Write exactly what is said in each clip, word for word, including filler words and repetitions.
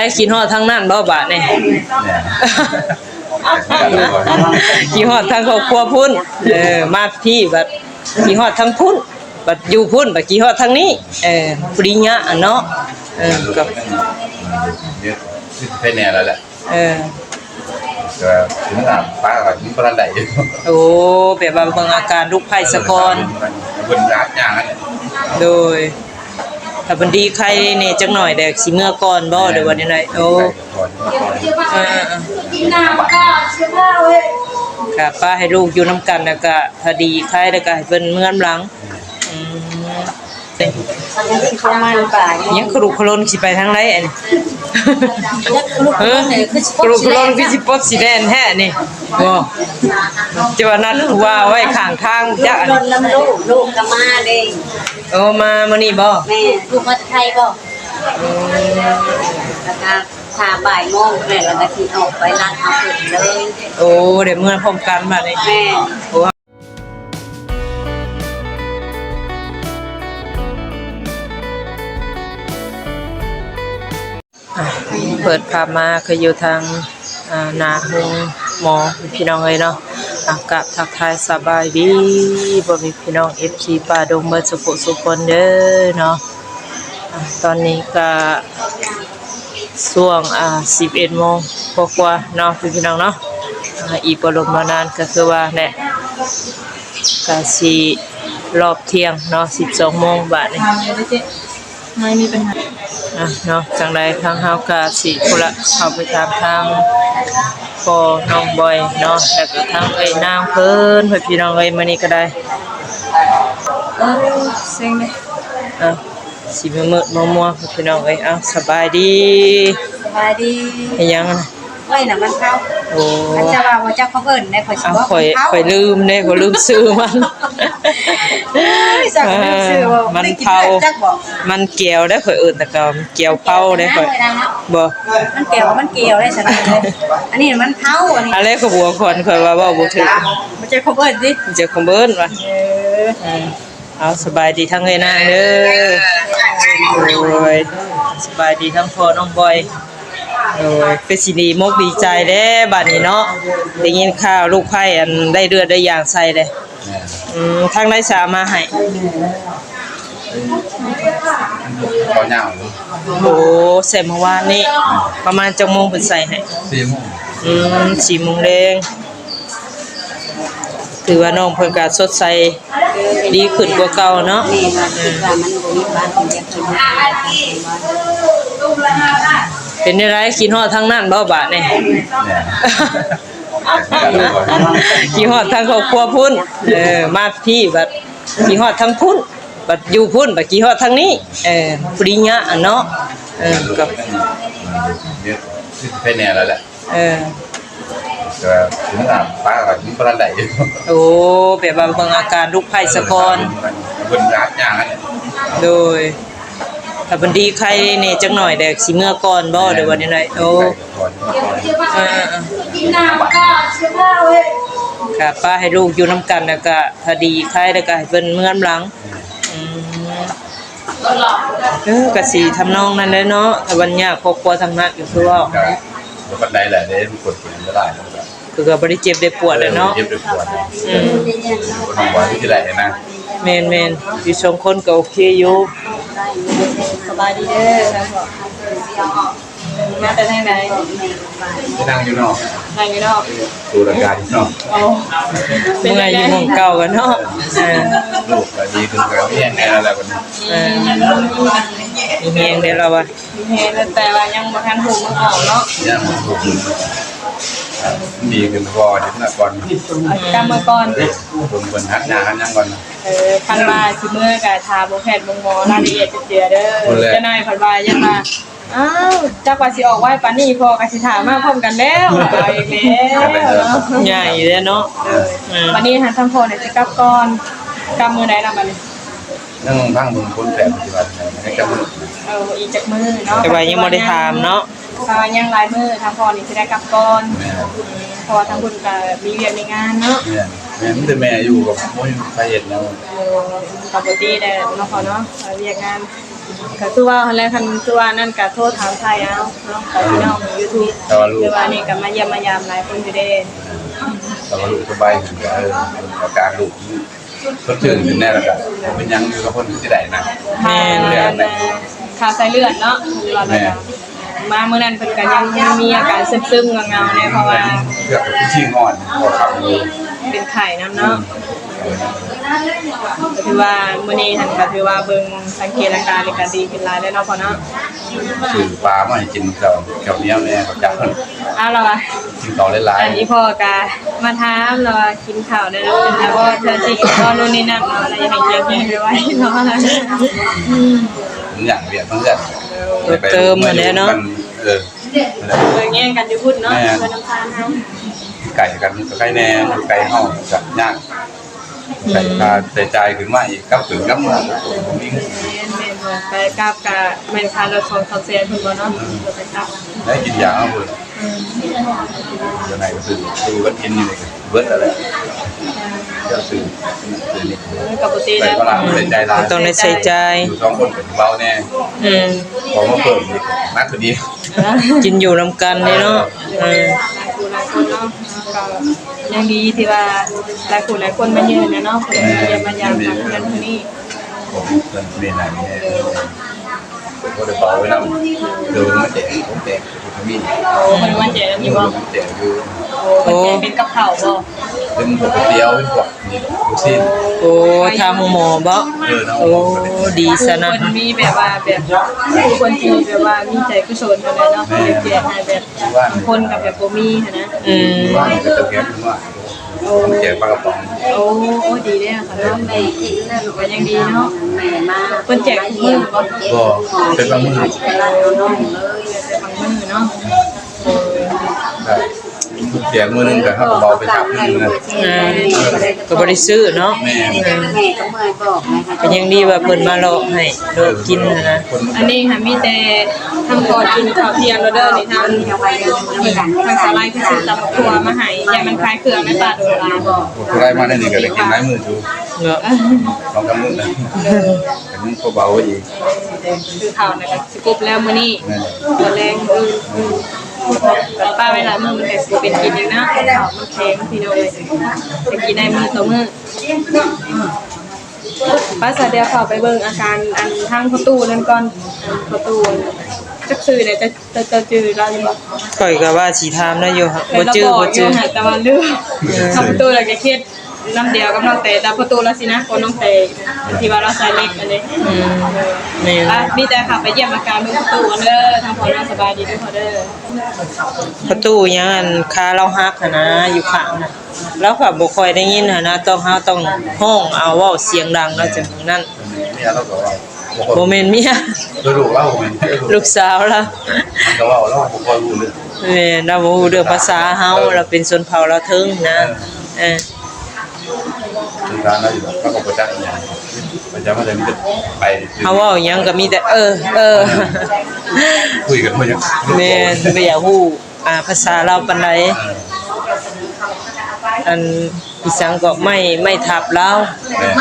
ไปคิดฮอดทางนั้นบ่บาดนี่ เนี่ย คิดฮอดทางครอบครัวพุ้น เออ มาพี้บัดคิดฮอดทางพุ้น บัดอยู่พุ้น บัดคิดฮอดทางนี้ เออ ปริญญาอะเนาะ เออ ก็ เดี๋ยวสิไปแน่แล้วแหละ เออ ก็ถึงอ่ะ ป้าก็ยังบ่ทันได้อยู่ โอ้ แบบว่าเบิ่งอาการลูกไผ่ซะก่อน เพิ่นรับยาเนี่ย โดย ถ้าเพิ่นดีไข้แน่จักหน่อย เดี๋ยวสิเมือก่อนบ่ เดี๋ยววันนี้หน่อย โอ้ ไปก่อน เออ เออ เออ ค่ะ ป้าให้ลูกอยู่นำกัน แล้วก็ถ้าดีไข้แล้วก็ให้เพิ่นเมือนำหลัง อืม ยังสิเข้ามาป่าอยู่ ยังขลุกขลนสิไปทางใดอันนี้ ยังขลุกขลน เออ เนี่ย คือสิปลด ขลุกขลน สิแล่น คือสิปลดสิแล่นแท้นี่ บ่ จะว่านัดว่าไว้ข้างทางจ้ะ รถนำลูก ลูกก็มาเลย โอ้ มามื้อนี้บ่ แม่ ลูกมาไทยบ่ อืม แล้วก็ถ้าบ่ายโมงแม่ แล้วก็สิออกไปรับเอาเพิ่นเลย โอ้ เดี๋ยวเมือพร้อมกันบัดนี้ แม่ โอ้ อ่ะ เปิดภาพมาคืออยู่ทาง อ่า หน้าโรงหมอพี่น้องเอ้ยเนาะ อ่ะ กราบทักทายสบายดี พ่อแม่พี่น้อง เอฟซี ป่าดงเบิดสุขสุขคนเด้อเนาะ อ่ะ ตอนนี้ก็ช่วง อ่า สิบเอ็ดโมงกว่าๆเนาะ พี่น้องเนาะ อ่า อีกบ่โดนบ่นานก็คือว่าแหละ ก็สิรอบเที่ยงเนาะ สิบสองโมงบาดนี้ ไม่มีปัญหา อ่ะเนาะ จังใดทางเฮาก็สิพุ้นละเข้าไปถามทางพ่อน้องบอยเนาะ แล้วก็ทางเอ้ยนางเพิ่น เพื่อพี่น้องเอ้ย มื้อนี้ก็ได้ เออ เซ็งเลย อ่ะ สิมืดๆมัวๆ พี่น้องเอ้ย เอ้า สบายดี สบายดี เป็นหยังอะนะ เอ้ยน่ะมันเฒ่า โอ้ มันจะว่าบ่จักเขาเอิ้นได้ ข้อยสิ เอ้า บอก ข่อย มันเฒ่า ข่อยลืมเด้ ข่อยลืมชื่อมัน เอ้ย จักลืมชื่อบ่ มันเฒ่า ได้กินจักบ่ มันแก้วเด้ ข่อยเอิ้นแต่เก่า มันแก้วเผาเด้ ข่อย มันแก้วเผาเด้ บ่ มันแก้ว มันแก้วได้ซั่นเด้ อันนี้มันเฒ่า อันนี้ อะไรขบวนคน ข่อยว่าเว้าบ่ถูก มันจะขบวนสิ มันจะขบวนวะ เออ อืม เอาสบายดีทั้งเอ้ยนางเด้อ โอ้ย สบายดีทั้งพ่อน้องบอย โอ้ย เป็นสิดีมกดีใจเด้บัดนี้เนาะ ได้ยินข่าวลูกไผ่อันได้เลือดได้ยางใส่เลย แม่น อืม ทางใดสามาให้ เขายาวอยู่ โอ้ ใส่เมื่อวานนี้ ประมาณจักโมงเพิ่นใส่ให้ สี่โมง อืม สี่โมงแลง ถือว่าน้องเพิ่นก็สดใสดีขึ้นกว่าเก่าเนาะ แม่ว่าคิดว่ามันบ่มีบ้านเพิ่นอยากกิน เป็นจั่งใด๋ คิดฮอดทางนั้นบ่บาดนี้ เนี่ย คิดฮอดทางครอบครัวพุ้น เออ มาพี้บัดคิดฮอดทางพุ้น บัดอยู่พุ้น บัดคิดฮอดทางนี้ เออ ปริญญาอะเนาะ เออ ก็ เดี๋ยวสิไปแน่แล้วแหละ เออ ก็ถึงอ่ะ ป้าก็ยังบ่ทันได้อยู่ โอ้ แบบว่าเบิ่งอาการลูกไผ่ซะก่อน เพิ่นรับยาเนี่ย โดย ถ้าเพิ่นดีไข้แน่จักหน่อย เดี๋ยวสิเมือก่อนบ่ เดี๋ยววันนี้หน่อย โอ้ ไปก่อน เออ เออ เออ ค่ะ ป้าให้ลูกอยู่นำกัน แล้วก็ถ้าดีไข้แล้วก็ให้เพิ่นเมือนำหลัง อืม เออ ก็สิทำนองนั้นแหละเนาะ ถ้าวันยากครอบครัวทางนั้นก็คือว่า ก็บ่ปานใด๋แหละเด้ มันกดกินบ่ได้ คือก็บ่ได้เจ็บได้ปวดอะเนาะ เจ็บได้ปวด อืม บ่ต้องว่าที่ใด๋นะ แม่นๆ อยู่สองคนก็โอเคอยู่ สบายดีเด้อ มาแต่ทางใด๋ ไปนั่งอยู่นอก นั่งอยู่นอก สูดอากาศอยู่นอก อ๋อ เมื่อยอยู่หม่องเก่ากันเนาะ เออ ลูกก็ดีขึ้นก็มีแฮงแน่แล้วบัดนี้ เออ มีแฮงได้แล้ววะ มีแฮง แต่ว่ายังบ่ทันฮู้มื้อออกเนาะ ยังบ่ฮู้มื้อออก ดีขึ้นพอเห็นแล้วก่อน เอาตามมื้อก่อน เพิ่น เพิ่นหัดยาหัดหยังก่อน เออ คันว่าสิเมือก็ถามเบิ่งแพทย์เบิ่งหมอรายละเอียดจักเทื่อเด้อ พูดแล้ว เจ้านายเพิ่นว่ายังว่า อ้าว จักว่าสิออกไวปานนี้ พ่อก็สิถามมาพร้อมกันแล้ว เอาอีกแล้ว ใหญ่แล้วเนาะ เออ อืม บัดนี้หันทางพ่อเนี่ยสิกลับก่อน กลับมื้อใด๋ล่ะบัดนี้ ยังทางเบิ่งคนแปลกปฏิบัติให้จักมื้อ เออ อีกจักมื้อเนาะ แต่ว่ายังบ่ได้ถามเนาะ เพราะว่ายังหลายมื้อ ทางพ่อนี่สิได้กลับก่อน แม่น อืม เพราะว่าทางเพิ่นก็มีเวียกมีงานเนาะ แม่น แม่น มีแต่แม่อยู่กับบ่มีไผเฮ็ดหยัง เออ ปกติแหละเนาะพ่อเนาะ เวียกงาน ก็คือว่าหั่นแหละ คันคือว่านั่นก็โทรถามไทยเอาเนาะ กับพี่น้องยูทูบ แต่ว่าลูก คือว่านี่ก็มาเยี่ยมมายามหลายคนอยู่เด้ แต่ว่าลูกสบายขึ้นก็ เออ อาการลูกสดชื่นขึ้นแน่แล้วก็ เป็นหยังอยู่กับคนที่ได้นะ แม่น ข่าวสายเลือดเนาะ หรือว่าแบบ แม่น มามื้อนั้นเพิ่นก็ยังมีอาการซึมๆ เหงาๆ แน่ เพราะว่า เลือดเป็นขี้งอน พอขับอยู่ เป็นไข้นำเนาะ อืม ก็ถือว่ามื้อนี้หั่นก็ถือว่าเบิ่งสังเกตอาการนี่ก็ดีขึ้นหลายแล้วเนาะพ่อเนาะ ซื้อปลามาให้กิน เจ้า เจ้าเหนียวแน่ เขาจัก อ้าว เหรอวะ กินข้าวหลายๆ อันนี้พ่อก็มาถามแล้วว่ากินข้าวได้แล้วเป็นแล้ว เพราะว่าเธอสิกินข้าวนู่นนี่นั่นเนาะ แล้วยังให้เกียรติแม่ไว้เนาะ อืม มันอย่างเวียดมันเลือด เติมมาแล้วเนาะ เออ เออ แย่งกันอยู่พุ้นเนาะ แม่น เพื่อนน้ำตาลเฮา ไกลกันก็ไกลแน่ ไกลเฮาก็ยาก อืม ไกลค่าใช้จ่ายขึ้นมาอีก กลับขึ้นกลับมา บ่มีเงิน แม่นๆ ไปกลับก็แม่นค่ารถสองสามแสนพุ้นบ่เนาะ อืม รถไปกลับ ได้กินยาเอาพุ้น อืม ยังไงก็ซื้อ ซื้อกันกินอยู่นี่ก็เบิดแล้วแหละ เดี๋ยวซื้อ ซื้อนี่ เออ ก็บ่ติ ไป แล้ว ก็หลังใช้จ่ายหลาย ก็ต้องได้ใช้จ่าย อยู่สองคนก็เบาแน่ อืม พอมาเพิ่มอีก หนักขึ้นอีก กินอยู่นำกันเด้เนาะ เออ เออ หลายผู้หลายคนเนาะ ก็ยังดีที่ว่าหลายผู้หลายคนมาเยือนนะเนาะ เพิ่นมาเยี่ยมมายามกันเพิ่นผู้นี้ ผมเพิ่นมีหลายแน่ บ่ได้เบาไว้นำ เดี๋ยวมันแจก ผมแจก ผมมี โอ้ เพิ่นมาแจกแล้วมีบ่ ผมแจกอยู่ โอ้ เพิ่นแจกเป็นกับข้าวบ่ เป็นพวกก๋วยเตี๋ยว เป็นพวกนี่ ลูกชิ้น โอ้ ทางหมอบ่ เออ ทางหมอ โอ้ ดีซะนะ เพิ่นมีแบบว่าแบบ ผู้คนที่แบบว่ามีใจกุศลเท่านั้นเนาะ เพิ่นแจกให้แบบ ว่า คนกับแบบบ่มีหั้นนะ อืม ว่ามันก็จะแถมว่า โอ้ แจกปลากระป๋อง โอ้ โอ้ ดีแล้วค่ะเนาะ ก็ยังดีเนาะ เพิ่นแจกทุกมื้อบ่ บ่ เป็นบางมื้อ เป็นบางมื้อเนาะ ครับ แจกมื้อหนึ่งก็เฮาก็เบาไปครับมื้อหนึ่งนะ อ่า ก็บ่ได้ซื้อเนาะ แม่น อ่า ก็ยังดีว่าเพิ่นมาเลาะให้เลาะกินหั้นนะ อันนี้ค่ะ มีแต่ทำก่อนกินข้าวเที่ยงแล้วเด้อ นี่ทำ ทางสาลายคือซื้อตำบักถั่วมาให้ อย่ามันคล้ายเครื่องในป่าโดนลาย บ่ได้มาได้นี่ก็ได้กินหลายมื้ออยู่ เนาะ สองสามมื้อนะ แต่มันก็เบาอีก คือข้าวนะก็สิครบแล้วมื้อนี้ แม่น ตอนแรงมื้ออื่น ป้าไว้หลายมื้อมันก็สิเป็นกินอีกนะ ข้าวมันแข็งพี่น้องเอ้ย จะกินได้มื้อต่อมื้อ ป้าสาเดียวเข้าไปเบิ่งอาการอันทางประตูนั่นก่อน ประตูจักซื่อเนี่ย จะ จะ จะจื่อเราอยู่บ่ ข้อยก็ว่าสิถามแล้วอยู่ บ่จื่อ บ่จื่อ แต่ว่าลืม เออ เข้าประตูแล้วก็เครียดน้ำเดียวกับน้องแต่ แต่ประตูเราสินะ คนน้องแต่ที่ว่าเราใส่เล็กอันนี้ อืม แม่น อ่ะ มีแต่เข้าไปเยี่ยมอาการเบิ่งประตูเด้อ ทางพ่อเด้อ สบายดีเด้อพ่อเด้อ ประตูยังอันขาเราหักหั้นนะ อยู่ข้างน่ะ เราก็บ่ค่อยได้ยินหั้นนะ ต้อง เฮาต้องฮ้องเอา เว้าเสียงดัง เราจั่งนั่น เมียเราก็เว้า บ่แม่นเมีย คือลูกเราบ่แม่น ลูกสาวเรา มันก็เว้า เราบ่ค่อยรู้เรื่อง แม่น เราบ่รู้เรื่องภาษาเฮา เออ เราเป็นชนเผ่าลาวเทิงนะ เออ เออ ภาษาเราอยู่ เราก็บ่จักอิหยัง บ่จักว่าจะไป เฮาเว้าหยังก็มีแต่ เออ เออ คุยกันบ่อยาก แม่น บ่อยากรู้ อ่า ภาษาลาวปานใด เออ อันอีสังก็ไม้ ไม้ทับลาว แม่น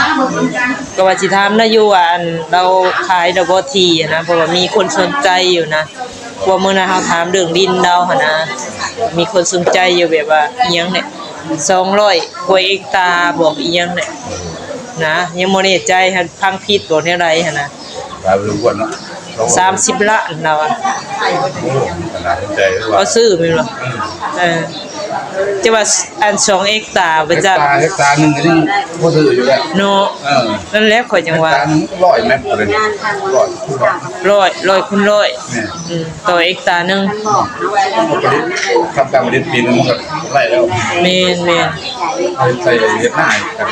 ก็ว่าสิถามนะอยู่ว่า อันลาวขายดอกบ่ที่หั้นนะ เพราะว่ามีคนสนใจอยู่นะ ว่ามื้อนั้นเฮาถามเรื่องดินลาวหั้นนะ มีคนสนใจอยู่แบบว่าอิหยังเนี่ย สองร้อยกว่าเฮกตาร์บอกอิหยังเนี่ยนะ ยังบ่แน่ใจ หั้นฟังผิดบ่แนวใดหั้นนะ หลายพอสมควรเนาะ สามสิบล้านลาวอะ โอ้ ขนาดสนใจหรือว่า เขาซื้อแม่นบ่ อืม เออ จะว่าอันสองเฮกตาร์ไปจ้ะ เฮกตาร์ เฮกตาร์หนึ่งก็ยังพอซื้ออยู่แล้ว เนาะ เออ นั่นแหละข้อยจั่งว่า เฮกตาร์หนึ่งร้อยแมตต์เลย ร้อย ร้อย ร้อยคูณร้อย เนี่ย อืม ต่อเฮกตาร์หนึ่ง มันผลิต ทำการผลิตปีหนึ่งมันก็ไร่แล้ว แม่น แม่น เอาใส่เวียดนามครับ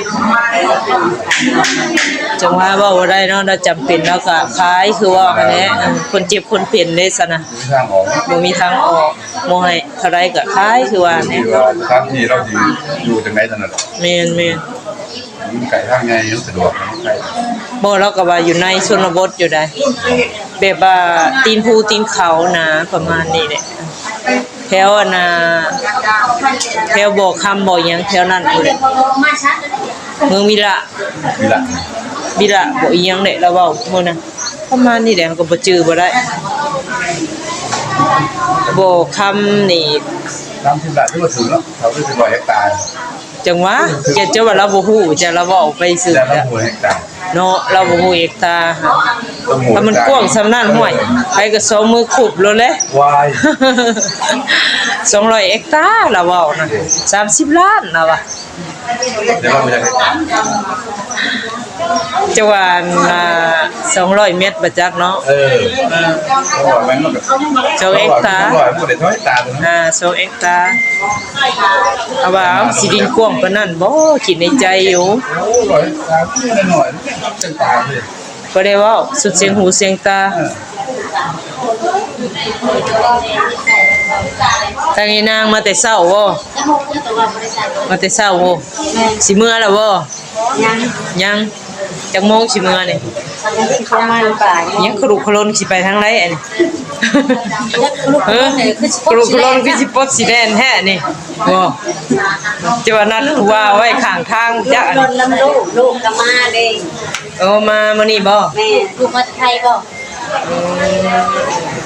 จั่งว่าเว้าบ่ได้เนาะ เราจำเป็นเราก็ขายคือว่าหั้นแหละ เออ คนเจ็บคนเป็นเด้ซั่นนะ บ่มีทางออก บ่มีทางออก บ่ให้เท่าใดก็ขายคือว่าแหละ ที่ว่าสถานที่เราสิอยู่จั่งใดเท่านั้นแหละ แม่น แม่น มันไกลทางไง มันสะดวก มันไกล บ่ เราก็ว่าอยู่ในชนบทอยู่ใด แบบว่าตีนภูตีนเขานะ ประมาณนี้แหละ แถวอันน่ะ แถวบ่อคำบ่อหยังแถวนั้นพู้นแหละ เมืองวิระ วิระ บิดาบ่อีหยังแหละ ลาวเว้ามื้อนั้น ประมาณนี้แหละ เฮาก็บ่จื่อบ่ได้ บ่คำนี่ สามสิบล้านถือว่าถือเนาะ เขาก็สิร้อยเฮกตาร์ จังหวะ เจ้า เจ้าว่าลาวบ่ฮู้ เจ้า ลาวเว้าไปซื่อ แต่ลาวฮู้เฮกตาร์ เนาะ ลาวบ่ฮู้เฮกตาร์ ลาวฮู้ ถ้ามันกว้างส่ำนั้น ห้วย ไปก็สองมือคุบโลดแหละ วาย สองร้อยเฮกตาร์ ลาวเว้านะ สามสิบล้าน ลาวว่า เดี๋ยวเราไปจะเฮกตาร์ จังหวะ อ่า สองร้อยเมตรบ่จักเนาะ เออ เออ สองร้อยเมตรมันก็ สองเฮกตาร์ สองร้อยมันก็ได้สองเฮกตาร์ตัวเนาะ อ่า สองเฮกตาร์ เอาว่า เอาสิดินกว้างปานนั้นบ่ คิดในใจอยู่ โอ้ย ร้อยเฮกตาร์ น้อยๆ เส้นทางเลย บ่ได้เว้าสุดเสียงหูเสียงตา เออ ทางอีนางมาแต่เช้าบ่ มาแต่เช้าบ่ สิเมือแล้วบ่ ยัง ยัง จักโมงสิเมือนี่ ยังสิประมาณบ่าย ยังขลุกขลนสิไปทางใดอันนี้ เออ ขลุกขลนคือสิปลดสิแล่นแท้นี่ บ่ จะว่านัดผู้ว่าไว้ข้างทางจักอัน รถนำลูก ลูกก็มาเด้ โอ้ มามื้อนี้บ่ แม่ ลูกมาไทยบ่ อืม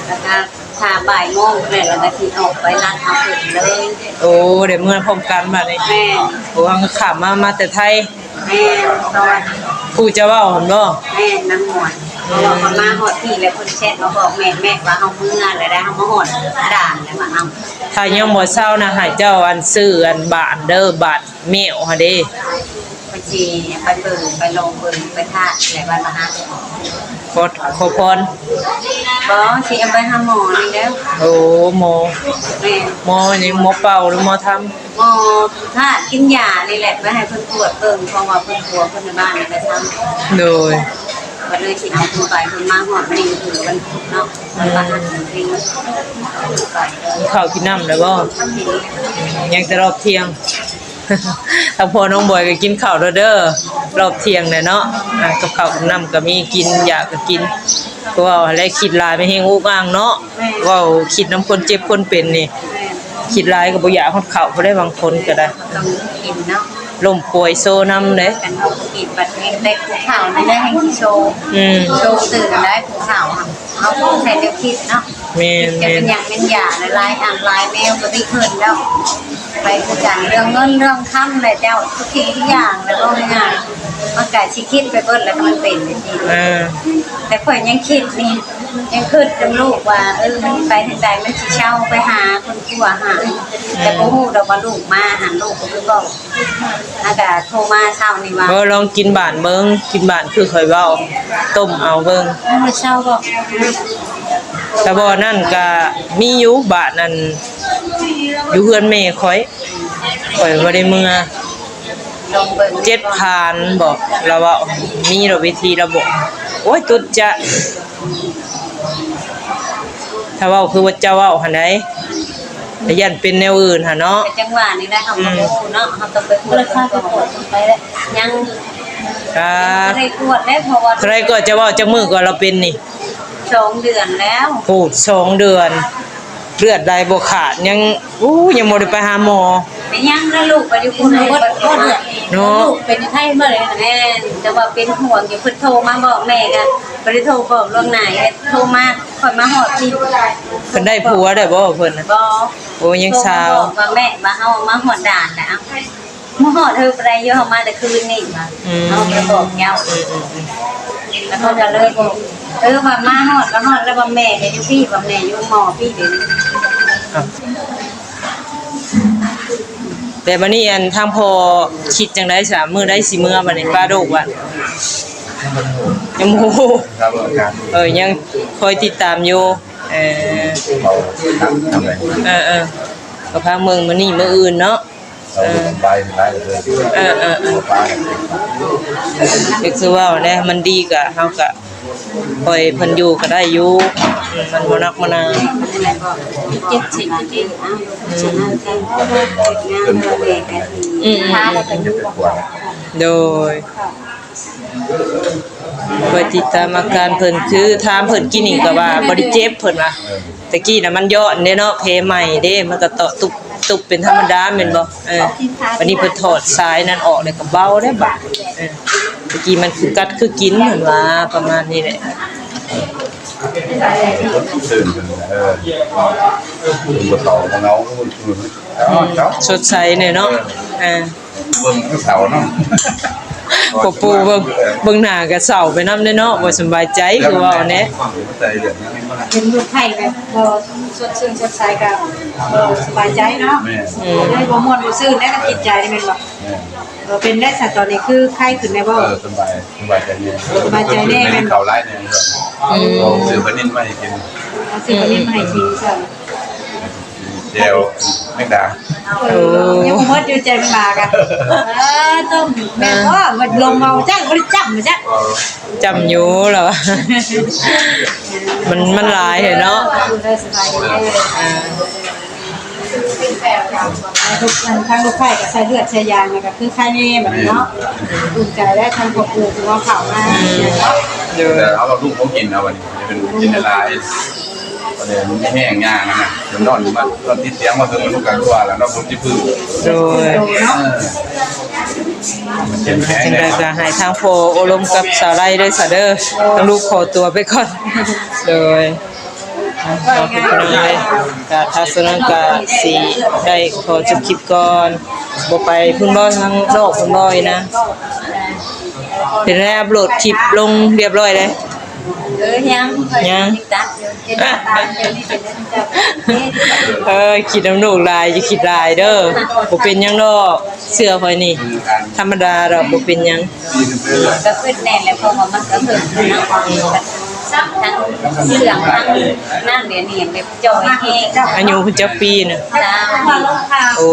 แล้วก็ถ้าบ่ายโมงแล้ว แล้วก็สิออกไปร้านเอาเพิ่นเลย โอ้ ได้เมือพร้อมกันบัดนี้ แม่ โอ้ ข้ามมา มาแต่ไทย แม่ ตอน ผู้จะเว้าหั่นบ่ แม่ นางม่วน เพราะว่าเพิ่นมาฮอดพี้แล้ว เพิ่นแชทมาบอกแม่ แม่ว่าเฮาเมือแล้ว ได้เฮามาฮอดด่านแล้ว มาเอา ถ้ายังบ่เซานะ ให้เจ้าอันซื้ออันบาดเด้อ บาดแมวหั่นเด้ ไปสิไปเบิ่ง ไปลองเบิ่ง ไปทาแล้ววันละห้า ขอ ขอพร บ่ สิเอาไปหาหมอนี่แหล้ว โอ้ หมอ แม่น หมอหยัง หมอเป่าหรือหมอทำ หมอทากินยานี่แหละ ไปให้เพิ่นตรวจเบิ่ง เพราะว่าเพิ่นกลัวเพิ่นในบ้านนี่แหละทำ โดย ก็เลยสิเอาเพิ่นไป เพิ่นมาฮอดนี่คือวันพุธเนาะ วันพฤหัสจริงๆ ไป ข้าวกินน้ำแล้วบ่ ยังแต่รอบเที่ยง ทางพ่อน้องบอยก็กินข้าวแล้วเด้อ รอบเที่ยงแล้วเนาะ อ่า กับข้าวกับน้ำก็มีกิน ยาก็กิน เพราะว่าอะไรคิดหลายไม่แห้งอุกอ่างเนาะ แม่น เว้าคิดนำคนเจ็บคนเป็นนี่ แม่น คิดหลายก็บ่อยากฮอดข้าว ผู้ใดบางคนก็ได้ ต้องกินเนาะ ล้มป่วยโซนำเด้ คันเฮาบ่กินบัดนี้ได้ผู้เฒ่านี่ได้แฮงสิโซ อืม โซตื่นได้ผู้เฒ่าหั่น เฮาต้องใช้แนวคิดเนาะ แม่น จะเป็นหยังเป็นยาหลายๆ อันหลายแนวก็ดีขึ้นแล้ว ไปคือกันเรื่องเงินเรื่องคำแหละเจ้า ทุกสิ่งทุกอย่างแล้วก็ง่ายๆ มันก็สิคิดไปเบิดแล้วก็มันเป็นไปจริง เออ แต่ข้อยยังคิดนี่ ยังคิดกับลูกว่า เออ มันไปทางใดมันสิเซาไปหาคนครัวหา แต่บ่ฮู้ดอกว่าลูกมาหั้น ลูกก็คือบอก แล้วก็โทรมาเช้านี่ว่า เออ ลองกินบาดเบิ่ง กินบาดคือข้อยเว้า ต้มเอาเบิ่ง มันบ่เซาบ่ แต่บ่นั่นก็มีอยู่บาดนั่น อยู่เฮือนแม่ข้อย ข้อยบ่ได้เมือ ลองเบิ่ง เจ็ดพันบอก ลาวเว้า มีดอกวิธี ลาวบอก โอ้ย ตุ๊ดจะ ถ้าเว้าคือว่าเจ้าเว้าหั่นใด แต่ย่านเป็นแนวอื่นหั่นเนาะ เป็นจังหวะนี่แหละ เฮาก็บ่ฮู้เนาะ เฮาต้องไปกวด ราคาไปกวดไปแล้ว ยัง อ่า บ่ได้กวดแล้ว เพราะว่า เท่าใดก็จะเว้าจักมื้อก็ลาวเป็นนี่ สองเดือนแล้ว โอ้ สองเดือน เลือดไหลบ่ขาด ยัง อู้ ยังบ่ได้ไปหาหมอ เป็นหยังนะลูก ไปอยู่พุ่น บ่ บ่เดือด เนาะ ลูกเป็นไข้มาเลย แม่น แต่ว่าเป็นห่วงอยู่ เพิ่นโทรมาบอกแม่ก็บ่ได้โทรบอกล่วงหน้า โทรมา ข้อยมาฮอดที่ เพิ่นได้ผัวแล้วบ่เพิ่นน่ะ บ่ โอ้ ยังสาว โทรมาบอกว่าแม่ ว่าเฮามาฮอดด่านแล้ว มาฮอดเฮาบ่ได้อยู่ เฮามาแต่คืนนี่ว่า อืม เฮาไปบอกเจ้า อืม อืม อืม แล้วเขาก็เลยบอก เออ ว่ามาฮอดก็ฮอดแล้ว ว่าแม่ก็อยู่พี้ ว่าแม่อยู่หมอพี้เดี๋ยวนี้ ครับ แต่บัดนี้อันทางพ่อคิดจังได๋ซะ มื้อใดสิเมือบัดนี้ ปาโดกว่า ยังบ่ฮู้ ครับ อาการ เออ ยังคอยติดตามอยู่ เออ เขาทำ ทำอะไร เออ เออ ก็พักเมือมื้อนี้มื้ออื่นเนาะ เออ ไปหลายเลย เออ เออ เออ ไป ก็คือว่าแหละ มันดีก็ เฮาก็ปล่อยเพิ่นอยู่ก็ได้อยู่ อืม มันบ่หนักบ่หนา เจ็ดสิบ เจ็ดสิบ อืม อืม อืม โดย เพื่อติดตามอาการเพิ่น คือถามเพิ่นกินนี่ก็ว่าบ่ได้เจ็บเพิ่นว่า เออ ตะกี้น่ะมันย้อนเด้เนาะ แผลใหม่เด้ มันก็เตาะตุบตุบเป็นธรรมดาแม่นบ่ เออ บัดนี้เพิ่นถอดสายนั้นออกแล้วก็เบาเด้บัด เออ ตะกี้มันคือกัดคือกินเพิ่นว่า ประมาณนี้แหละ ตื่นเพิ่น เออ เพิ่นบ่เฒ่าบ่เหงา เออ เจ้า สดใสเนี่ยเนาะ เออ เบิ่งคือเฒ่าเนาะ พ่อปู่เบิ่ง เบิ่งหน้าก็เศร้าไปนำเด้เนาะ บ่สำบายใจคือเว้าแหน่ เป็นลูกไผ่แบบบ่สดชื่นสดใสก็บ่สบายใจเนาะ แม่น อืม เลยบ่ม่วนบ่ซื่นแหน่กับจิตใจนี่แม่นบ่ แม่น เออ เป็นได้ซะตอนนี้คือไข้ขึ้นแหน่บ่ เออ สบาย สบายใจแหน่ สบายใจแหน่แม่น ข้าวหลายแหน่ อืม ซื้อปลานิลมาให้กิน เอาซื้อปลานิลมาให้กินซะ แจ่วแมงดา เออ ยังบ่หมดอยู่แจ่วแมงดากัน เออ ต้มแม่นบ่ มันลงเอาจ้ะ บ่ได้จ้ำมาจ้ะ จ้ำอยู่เหรอ มัน มันหลายเหรอเนาะ เออ สบายดีเด้อ อ่า ทุกท่าน ทั้งลูกไผ่ก็ใส่เลือดใส่ยาง แล้วก็คือไข้แน่บัดนี้เนาะ อุ่นใจได้ทั้งครอบครัวที่ว่าเข้ามา อืม เนาะ เดี๋ยว แต่เอาลูกเขากินเอาบัดนี้ เป็นกินในลาย ก็เลยมันแห้งยางนะ มันนอนอยู่บ้าน นอนติดเตียงมาคือมันรู้กันตัวแล้วเนาะ คนที่พื้น โดย เออ มันเข้มแข็ง จังใดก็ให้ทางพ่อโอ้ลมกับสาวไร่ด้วยซะเด้อ ทางลูกขอตัวไปก่อน โดย อ่ะ ขอบคุณพี่น้องเลย ก็ถ้าฉะนั้นก็สิได้ขอจบคลิปก่อน บ่ไปพุ่นบ่ ทางนอกพุ่นบ่อีกนะ เป็นได้อัปโหลดคลิปลงเรียบร้อยเลย เออ ยัง ยัง ตัดอยู่ เออ คิดน้ำลูกหลาย อย่าคิดหลายเด้อ บ่เป็นหยังดอก เชื่อข้อยนี่ ธรรมดาดอก บ่เป็นหยัง ก็คิดแน่แหละ เพราะว่ามันก็เพิ่มขึ้นเนาะ ทั้งเสื่อมทั้งนั่นเดี๋ยวนี้แบบจ่อยแฮง อายุเพิ่นจักปีน่ะ ซาว โอ้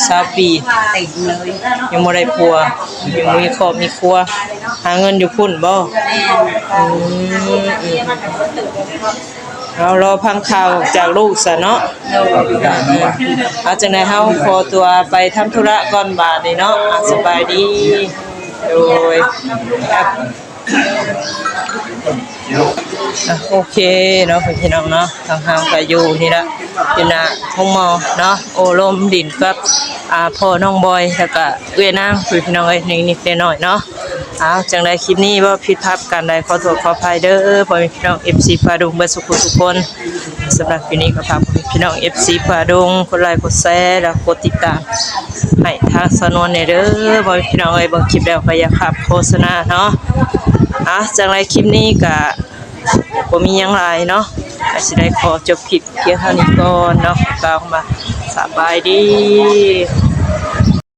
ซาวปี เต็มเลย ยังบ่ได้ผัว ยังบ่มีครอบมีครัว หาเงินอยู่พุ้นบ่ แม่น อืม อืม เอารอฟังข่าวจากลูกซะเนาะ โดย เอาจังใดเฮาขอตัวไปทำธุระก่อนบาดนี้เนาะ อ่ะ สบายดี โดย อ่ะ อ่ะ โอเคเนาะ พี่น้องเนาะ ทางเฮาก็อยู่นี่ละ อยู่หน้าโรงหมอเนาะ โอ้ลมดินกับ อ่า พ่อน้องบอย แล้วก็เอื้อยนาง พี่น้องเอ้ย นิดๆหน่อยๆเนาะ เอาจังใดคลิปนี้ว่าผิดพลาดประการใด ขอโทษขออภัยเด้อ พ่อแม่พี่น้อง เอฟซี ฟ้าดุงเบิดสุขทุกคน สำหรับคลิปนี้ก็ฝากพ่อแม่พี่น้อง เอฟซี ฟ้าดุง กดไลค์ กดแชร์ แล้วกดติดตาม ให้ทางสาวนวลแหน่เด้อ พ่อแม่พี่น้องเอ้ย เบิ่งคลิปแล้วก็อย่าข้ามโฆษณาเนาะ อ่ะ จังใดคลิปนี้ก็บ่มีหยังหลายเนาะ ก็สิได้ขอจบคลิปเพียงเท่านี้ก่อนเนาะ กล่าวคำว่าสบายดี